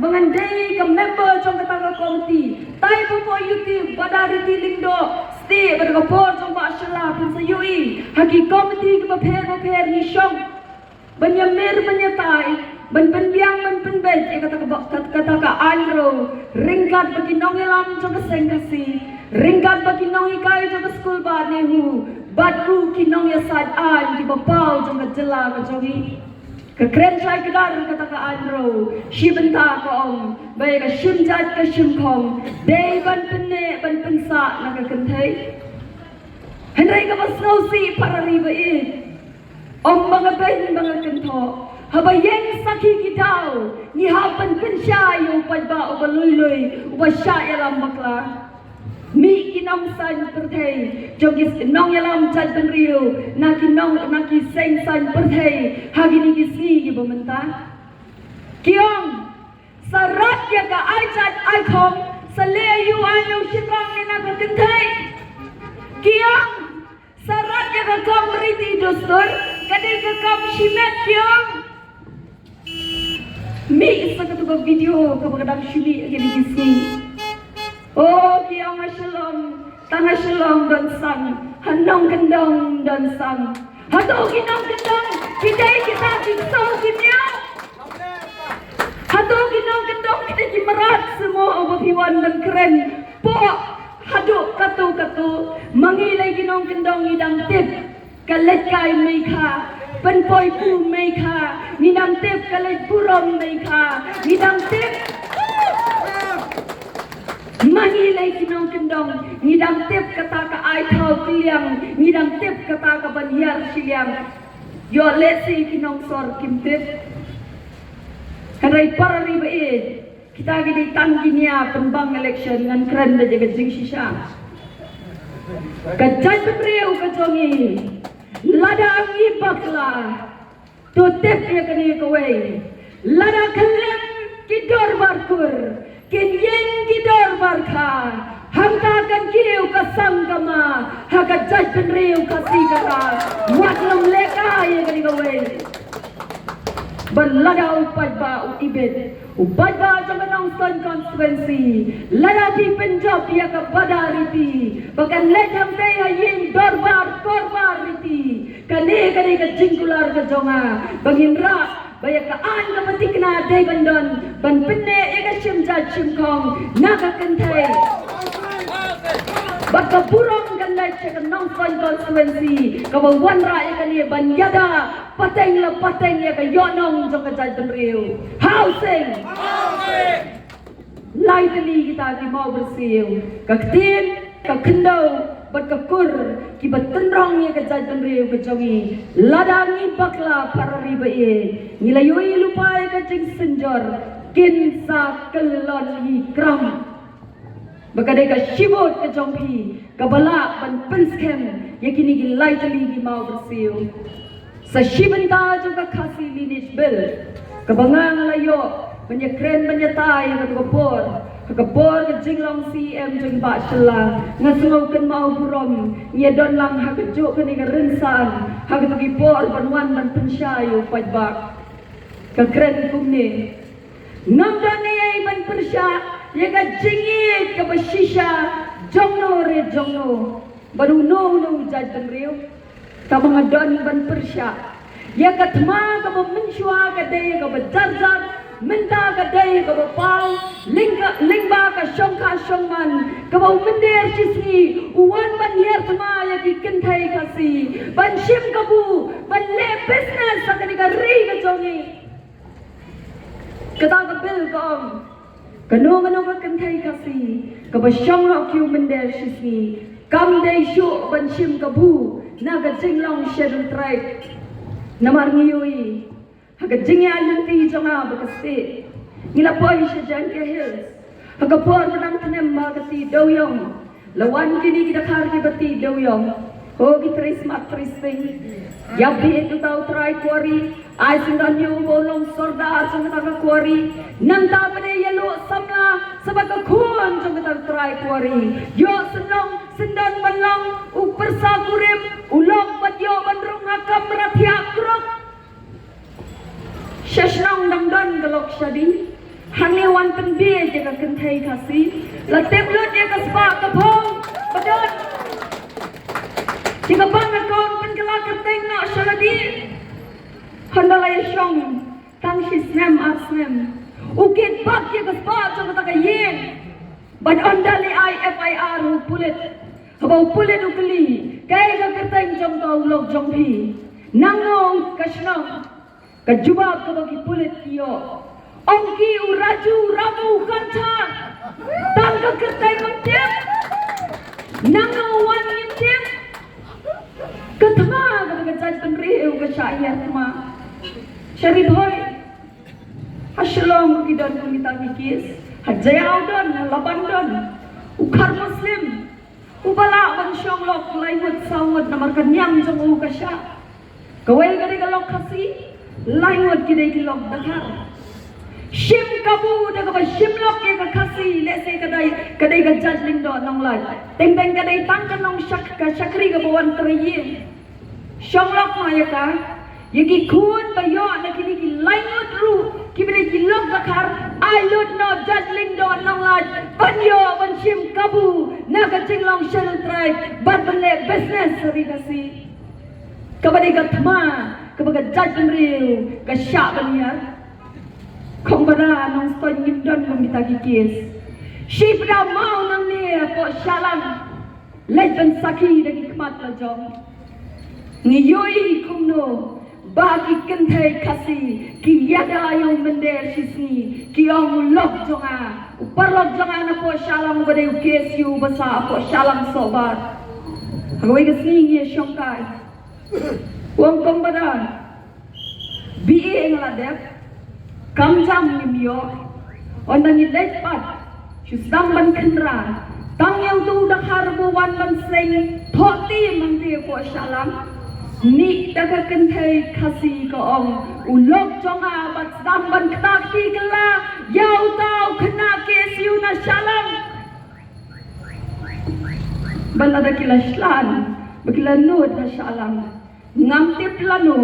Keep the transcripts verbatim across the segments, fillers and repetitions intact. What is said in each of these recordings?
ba ngan dei ka member jong kata ka komiti. Tai ba poi ïa u Badariti Lyngdoh, sdang ba da ka por jong Bah Shylla phin sa ïohi ha ki komiti kiba pher ba pher ngi shong ban ïamir ban ïatai, ban pynbiang ban pynbeit ïa kata ka ba-, kat-, kata ka aiñ ruh, ryngkat bad ki nongïalam jong ka seng Khasi, ryngkat bad ki nonghikai jong ka skul Bah NEHU, bad ruh ki nongïasaid aiñ kiba paw jong ka jylla ka jong ngi. Ka kren shai kdar kata ka aiñ ruh, shi bynta ka ong ba ïa ka shim jait ka shim khong dei ban pynneh ban pynsah na ka kynthei. Hynrei kaba sngewsih para ri ba ïeit, ym ba nga beiñ ba nga kynthoh, haba ïeng sakhi ki daw ngi hap ban pynshai ïa u paidbah uba lui lui, uba shah ïalam bakla. Mih ki nongsaiñ pyrthei jong ki nongïalam jaitbynriew na ki nong, na ki seng saiñ pyrthei ha kine ki sngi kiba mynta. Ki ong sa rat ïa ka ai jait ai khong, sa leh ïa u aiñ u shynrang ïa na ka kynthei. Ki ong sa rat ïa ka kam riti dustur, ka dei ka kam shimet, ki ong. Mih sa katu ka video kaba ka dang shu mih ha kine ki sngi. O, ki ong ha Shillong, tang ha Shillong don sang, ha nongkyndong don sang. Hato ki nongkyndong ki dei kita ki ksew ki miaw? Hato ki nongkyndong ki dei ki mrad? Sngewbha ba phi wan ban kren, poh haduh katu katu. Ma ngi lei ki nongkyndong ngi dang tip ka leit kai mei kha, pynpoi pu mei kha, ngi dang tip ka leit burom mei kha, ngi dang tip. Ma ngi lei ki nongkyndong ngi dang tip kata ka ai thaw kylliang, ngi dang tip kata ka ban hiar shiliang. Ïoh lehse ki nongsor kim tip. Hynrei para ri ba ïeit, kita ki dei tang ki nia pynbang election, ngan kren da ka jingshisha. Ka jaitbynriew ka jong ngi, lada ngi bakla, to tip ïa kane kawei. Lada khlem ki dorbar kur, kin ïeng ki dorbar kha. Hangta kan kiew ka sang ka ma ha ka jaitbynriew Khasi kata. Wat nym lehkai ïa kane kawei. Bad lada u paidbah u ibit, u paidbah jong ka Nongstoiñ constituency, lada phi pynjop ïa ka Badariti ba kan leit hangtei ha ïing dorbar, dorbar riti, kane ka dei ka jingkular ka jong nga ba ngin rah ba ïa ka aiñ kaba thikna dei ban don ban pynneh ïa ka shim jait shim khong na ka kynthei. Bad ka burom kan leit sha ka Nongstoiñ constituency kaba wanrah ïa kane ban ïada pateng la pateng ïa ka ïohnong jong ka jaitbynriew. Housing. Lai tylli kita ki mawbyrsiew, ka ktien, ka khyndew bad ka kur kiba tynrong ïa ka jaitbynriew ka jong ngi. Lada ngi bakla para ri ba ïeit, ngi la ïohi lypa ïa ka jingsynjor, kin sa kyllon hi kram. Ba ka dei ka shibut ka jong phi kaba lah ban pynskhem ïa kine ki lai tylli ki mawbyrsiew. Sa shi bynta jong ka Khasi Lineage Bill kaba nga nga la ïoh ban ïakren ban ïatai ha katu ka por, ha ka por ka jinglong C E M jong i Bah Shylla, nga sngew kynmaw burom. Ngi ïadon lang ha kajuh kane ka rynsan ha katu ki por ban wan ban pynshai ïa u paidbah. Ka kren kumne. Ngam don ei ei ban pyrshah ïa ka jingïeit kaba shisha jong no re jong no bad uno uno u jaitbynriew. Tangba nga don ban pyrshah ïa ka thma kaba mynshuwa ka dei kaba jar jar, mynta ka dei kaba paw. Lyngba, lyngba ka shongkha shongman kaba u mynder shisngi u wan ban hiar thma ïa ki kynthei Khasi ban shim kabu, ban leh business ha kane ka ri ka jong ngi. Kata ka bill ka ong, kano kano ka kynthei Khasi kaba shong ha u kiew mynder shisngi kam dei shuh ban shim kabu na ka jinglong Scheduled Tribe. Namar ngi ïohi ha ka jingïaid lynti jong nga ba ka state, ngi la poi sha Jaiñtia Hills ha ka por ba dang tnem ba ka ti dewïong. La wan kine ki dkhar kiba ti dewïong. Ho ki trei smat trei sting. Ïa bit uta u trai kwari, ai syndon ïa u ba u long sordar jong kata ka kwari. Nangta ba dei ïa luh samla sa bad ka khun jong kata u trai kwari. Ïoh syndon, syndon ban long u pyrsa kurim, u lok bad ïoh ban rung ha kamra thiah kruk. Sha shnong dang don ka lok shadi. Hangne wan pynbiej ïa ka kynthei Khasi. La tip lut ïa ka spah ka phew ba don. Ïa ka bank account pynkylla kyrteng noh sha lade. Hynda la ïa shong tang shi snem ar snem, u kit bak ïa ka spah jong kata ka ïing. Bad hynda la ai F I R u pulit, haba u pulit u kylli, kaei ka kyrteng jong ka u lok jong phi? Nangno ka shnong? Ka jubab kaba ki pulit ki ïoh, ong ki u Raju Ramu Kanta. Tang ka kyrteng ngam tip. Nangno u wan ngim tip. Ka thma kaba ka jaitbynriew ka shah ïa thma. Sha Ri Bhoi, ha Shillong ki don kum kita ki case. Ha Jaïaw don, ha Laban don. U Khar Muslim. Uba lah ban shong lok lai ngut saw ngut namar ka niam jong u ka shah. Kawei ka dei ka lok Khasi, lai ngut ki dei ki lok Dkhar. Shim kabu da kaba shim lok ïa ka Khasi, lehse ka dei, ka dei ka jait lyngdoh nonglait. Teng teng ka dei tang ka nong shak-, ka shakri kaba wan trei ïing. Shong lok ma ïa ka, ïa ki khun ba ïoh na kine ki lai ngut ruh, kiba dei ki lok Dkhar, ai lut noh jait lyngdoh nonglait, ban ïoh ban shim kabu na ka jinglong Scheduled Tribe, bad ban leh business ha ri Khasi. Kaba dei ka thma kaba ka jaitbynriew ka shah ban hiar. Kong Bada, Nongstoiñ, ngim don kum kita ki case. Shipda maw nangne hapoh Shillong. Leit ban sakhi da ki khmat la jong. Ngi ïohi kumno ba ki kynthei Khasi ki ïada ïa u mynder shisngi, ki ong u lok jong nga, u paralok jong nga napoh Shillong uba dei u K S U uba sah hapoh Shillong Sohbar. Ha kawei ka sngi ngi ïashongkai. U ong, Kong Bada, B A nga la dep, kam jam ngim ïoh. Ynda ngi leit pat, shu sdang ban kynran. Tang ïa uto u Dkhar ba wan ban seng thoh tim hangtei hapoh Shillong. Nih da ka kynthei Khasi ka ong, u lok jong nga bad sdang ban kta kti kylla ïa uta u khynnah K S U na Shillong. Bad lada ki la shlan, ba ki la nud ha Shillong. Ngam tip lano,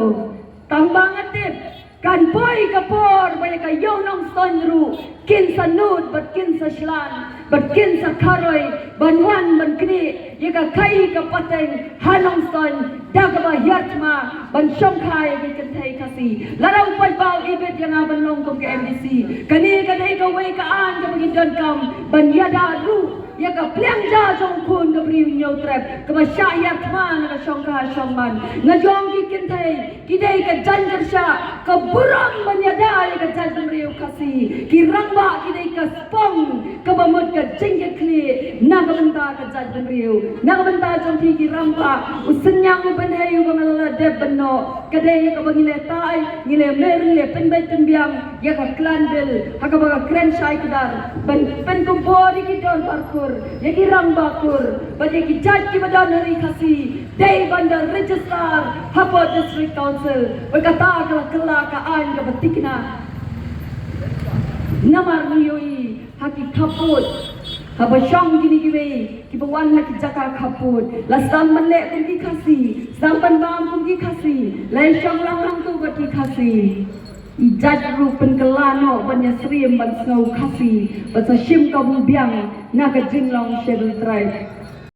tang ba nga tip, kan poi ka por ba ïa ka ïew Nongstoiñ ruh kin sa nud bad kin sa shlan bad kin sa kharoi ban wan ban knieh ïa ka khaii ka pateng ha Nongstoiñ da kaba hiar thma ban shongkha ïa ki kynthei Khasi. Lada u paidbah u ibit ïa nga ban long kum ka M D C, kane ka dei kawei ka aiñ kaba ngi donkam ban ïada ruh ïa ka pliang ja jong u khun ka briew Hynñiewtrep kaba shah ïa thma na ka shongkha shongman. Nga jong ki kynthei ki dei ka jaiñ kyrshah, ka burom ban ïada ïa ka jaitbynriew Khasi. Ki rangbah ki dei ka spong kaba mut ka jingkitkhlieh na ka bynta ka jaitbynriew. Na ka bynta jong phi ki rangbah, u synñiang u bynhei uba nga la dep ban noh ka dei kaba ngi leh tai, ngi leh mer, ngi leh pynbeit pynbiang ïa ka clan bill ha kaba ka kren shai kdar ban pynkupbor ïa ki dorbar kur, ïa ki rangbah kur bad ïa ki jait kiba don ha ri Khasi dei ban da register hapoh District Council. Bad kata ka la kylla ka aiñ kaba thikna. Namar ngi ïohi ha ki khappud, haba shong kine kiwei kiba wan na ki jaka khappud, la sdang ban leh kum ki Khasi, sdang ban bam kum ki Khasi, la ïashong lang hangto bad ki Khasi. I jait ruh pynkylla noh ban ïasyriem ban sngew Khasi, ban sa shim kabu biang na ka jinglong Scheduled Tribe.